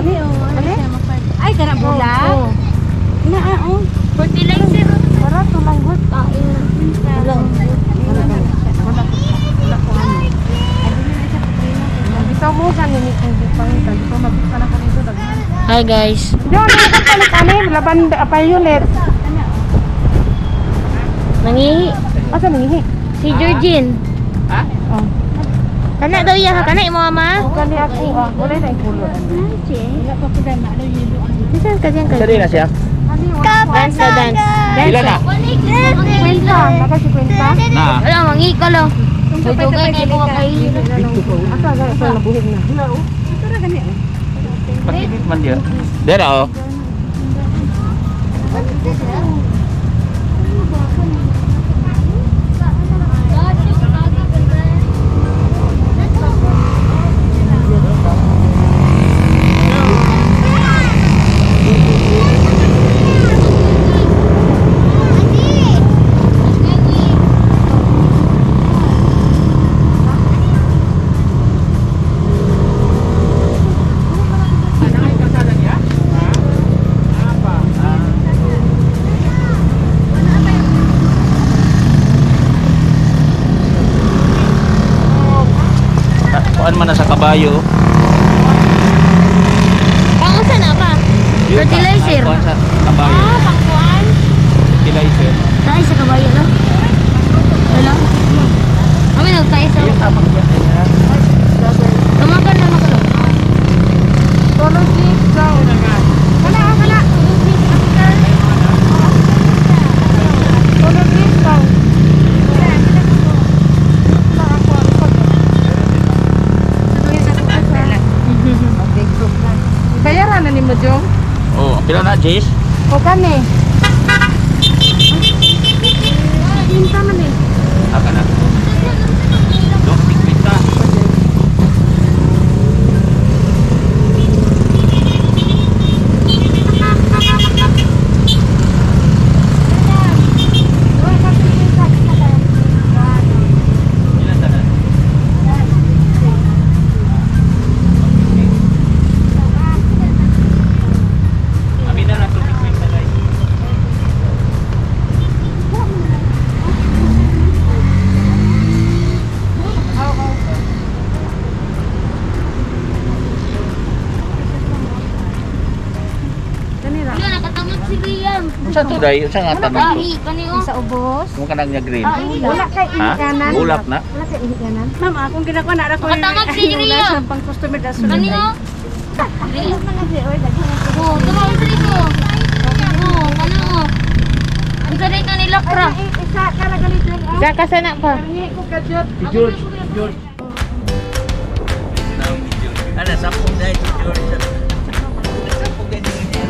Kani oh, ano siya mapad. Ay, kana bula. Oh. Na ah, oh. Fertilizer. Barato lang gud. Wala. Wala wala ko ano. Bitaw mo gani ni kung pangita dito mabita na kanito daghan. Hi guys. Diyo na ka palit ani laban violet. Nangihi. Asa nangihi? Si Georgine. Oh. Kana daw iya ka kana imo mama. Kani ako ah, wala na kulor. Wala pa ko na ano yelo ang. Diyan ka, diyan ka. Sali na siya. Dance ka, dance. Dance. Pila na? Kwenta, naka si kwenta. Na. Wala, mangi ka lang. Sudugay kay ko kay. Asa ga sa nabuhig na. Ito ra gani oh. Pagkikit man diya. Dera oh. Kuan man na sa kabayo. Pangusa na pa. Fertilizer. Kuan sa kabayo. Ah, pangkuan. Fertilizer. Tayo sa kabayo no? Wala. Kami nagtayo sa. Ayun tapang yan. Tumakan na makalo. Solo jeep go. Wala ah, wala. Solo jeep go. Bayaran na nimo Jong. Oh, pila na Jace? O kani. Kinta man eh. Aka na. Dok, tikpita. Ilan tanan? Amin na lang 250 guys. Kani ra. Wala nakatamad si Liam. Unsa to dai? Unsa nga tanom to? Ay, kani oh. Sa ubos. Mo kanang nga green. Wala kay Ha? iniganan. Ulap na. Wala kay iniganan. Ma'am, akong ginakuha na ra ko. Nakatamad si Ria. Pang customer da sulod. Kani oh. Oh, tumawag sa dito. Oh, kano oh. Ang sanay ka nila kra. Isa ka ra gali Jong. oh. Saka sana pa. Nangihi ko ka Jot. Si George, George. Ana sapong dai si George. Sapong dai si George.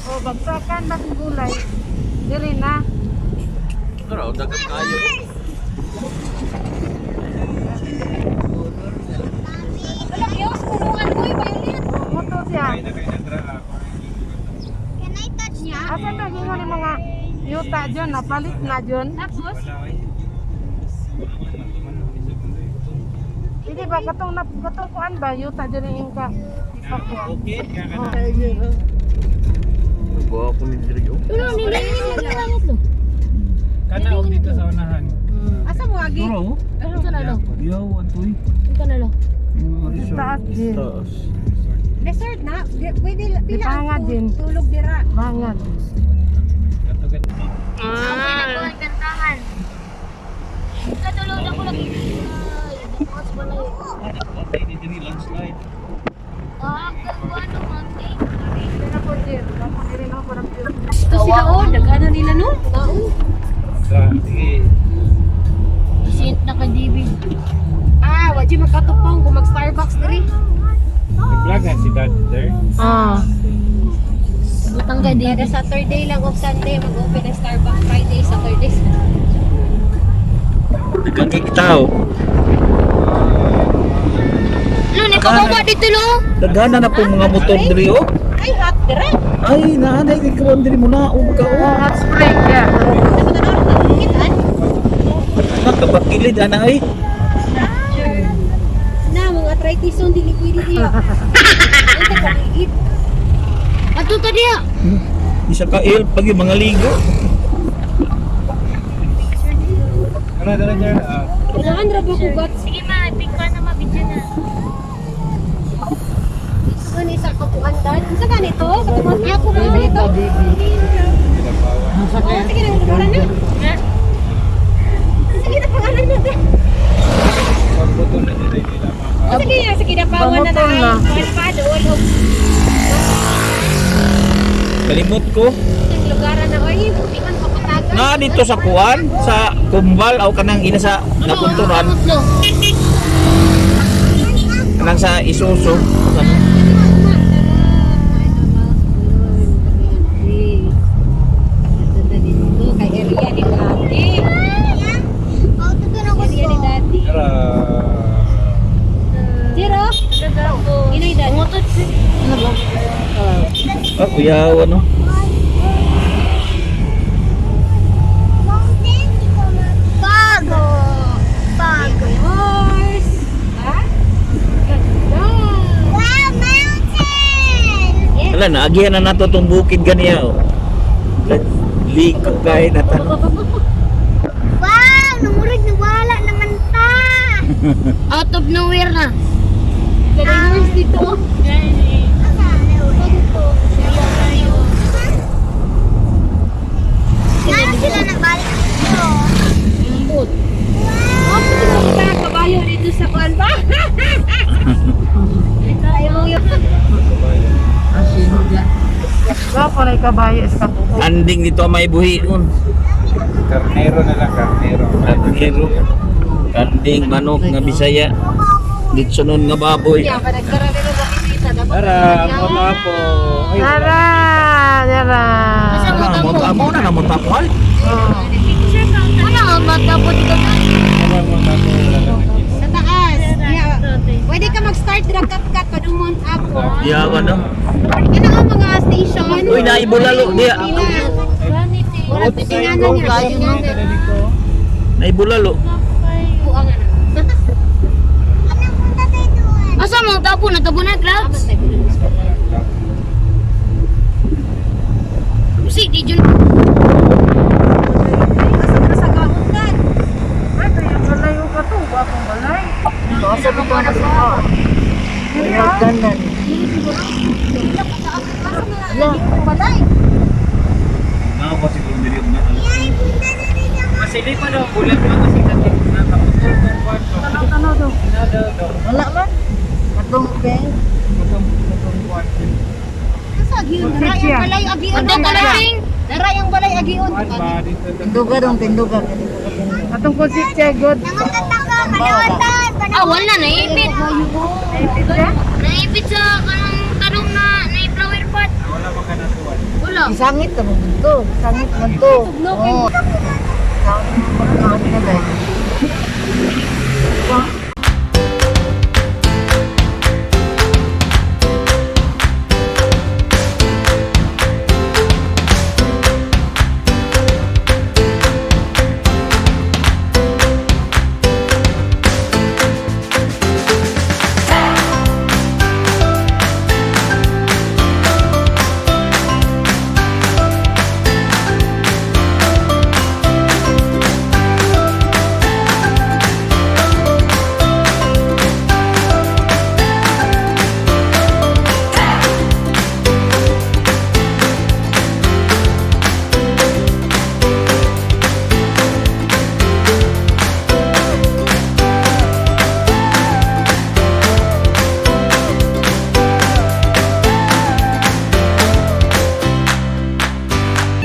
O, bagsakan na kung gulay. Dili na. Pero dagat kayo. Wala, yos, punuan ko, violet. Moto siya. Can I touch niya? Asa to gingon ni mga yuta dyan, napalit na dyan. Tapos, Hindi ba katong na katong kuan ba yuta dyan ni ingka. Ipakwa. Okay. Oh. Gwapo ni Drio. Ano, nilingin lo. Kana og dito sa unahan. Asa mo agi? Turo. Ito na lo. Yaw, antoy. Ito na lo. Taas din. Taas. Resort na. Pwede pila Bangad ang din. tulog dira. Bangad. Katugat. Ah. Ang kantahan. Katulog ako lagi. Ay, bukas balay. Okay, ni Diri landslide. Ah, kaluan ng mountain. Dili na po din. Dili na po ng view. Ito sila oh, daghanan nila no. Sa sige. Sint na ka DB. Ah, wa di makatupong kung mag Starbucks diri. Nag-vlog na si Dad there. Ah. Butang ka DB. Kada Saturday lang o Sunday mag-open ang Starbucks, Friday, Saturday. Dagang kay tao. Lo, ni kababa dito lo. Daghana na po mga motor diri oh. Ay, hot dira. Ay, naanay kay kawan diri mo na og ka oh. Hot spring yeah. Nakabakilid ana ay. Na, mga arthritis on dili pwede diya. Ang kaligid. Ato ta diya. Isa ka il pag yung mga ligo. Ano dara there? Ah, Kailangan ra ba ko gat? Sige ma, pick pa na mabidyo na. Ano sa kapuan dad? Unsa ganito? Sa kapuan ako ba ito? Pinapawan. Oh, sige na, pangalan na. Sige na, pangalan na. Pagbuto na nila nila maka. Sige na, sige na, pawan na Pamutol na. na. Ay, pa, doon. Og Kalimot ko. ang lugaran na, oy, di man kapatagan. Na dito sa kuan sa Kumbal o kanang ina sa napunturan Lo. kanang sa Isuso. Kay area ni Daddy. Area ni Daddy. Tara. Zero? Inoy Daddy. Umutot. Ano ba? Ah, kuya ano. Bago. Bago. Horse. Ha? Ganda. Wow, mountain! Wala naagihan na nato tong bukid ganiya oh. Liko kay na tan. Wow, namurag nawala naman ta. Out of nowhere na. Ganda horse dito. Gano'n sila nagbalik dito? Oh, pwede mo kita kabayo dito sa kuan ba? Ayaw yung Gwapo na ikabayo is kabuo. Anding dito ang may buhi nun. Karnero na lang, karnero. Karnero. Kanding manok nga Bisaya. Litsonon nga baboy. niya pa nagtara nila makikita dapat. Tara, ang po. Ay, wala. Tara, tara. Asa mo Ah, mo mo na mo tapual. Oh. Ano ang matapos dito na? Wala mo tapo, wala lang nakita. Sa taas. Yeah. Pwede ka mag-start dira kat-kat padung Mount Apo. Iya ano. Kana ang mga station. Uy, naibulalo diya. Wala titinganan niya. Titinganan. Naibulalo. Buang ana. Asa mo tapo na tabo na clouds? Si di jun. Asa ka sa gaungan? Ay, ito yung balay o kato. Gwapong balay. Dili ah. Balay. Nako siguro diri na. Masili pa daw, bulan pa kasi nakaputol kong kwarto. Tanaw daw. Na daw daw. Wala man. Katong okay. Katong kwarto. Asa agiun dara yung balay agiun. Ando ka lang. Dara yung balay agiun. Kuan ba dito? Tinduga dong, tinduga. Atong konsensya good. Nanguntat ako, panawatan, Ah, wala, naipit. Naipit siya? Naipit sa kanang tanong na na flower pot. Wala pa ka natuwan. Wala. Isangit na man to. Isangit man to. Oo. Isangit na ba?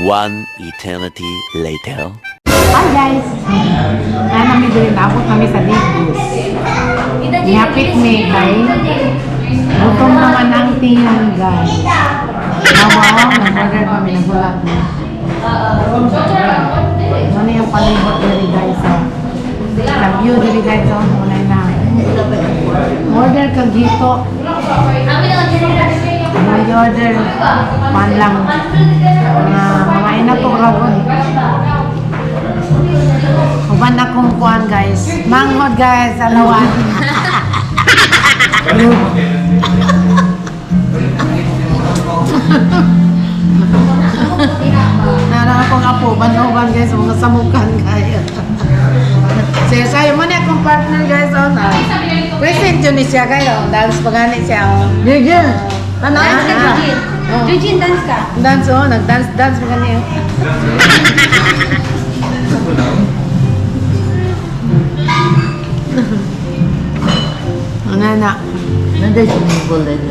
One eternity later. Hi guys! Na kami diri, naabot kami sa Digos. Nihapit mi kay gutom naman ang tingnan, guys. Awa, nag-order kami, nagulat mi. Ano yung palibot diri, guys, oh. Sa view diri, guys, oh, muna na. Order kag hito. Nag-order pan lang. Mga ina to ragon. Uban akong kuan, guys. Manghod, guys, alawan. Nara akong apo, uban-uban, guys, mga samukan, guys. Siya sayo mo na akong partner, guys, oh. Na. Present yun ni siya kayo. Dance pagani siya, oh. Eugene, Dance ka, Eugene. Eugene, dance ka. Dance, oh. Nag-dance, dance pagani, oh. Ano na? Nanday si Mabel din.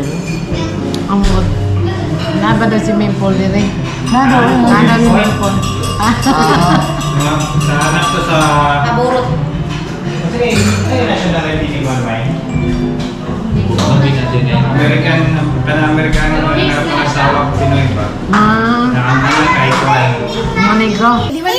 Ang Naba daw si Maple dire. Naba, naba si Maple. Sa anak ko sa... Kaburot. Kasi ay national ID ni Mamay. American, Pan-American na pangasawa ko Pinoy ba? Ah, Nakamulan kahit wala. mga negro. Di ba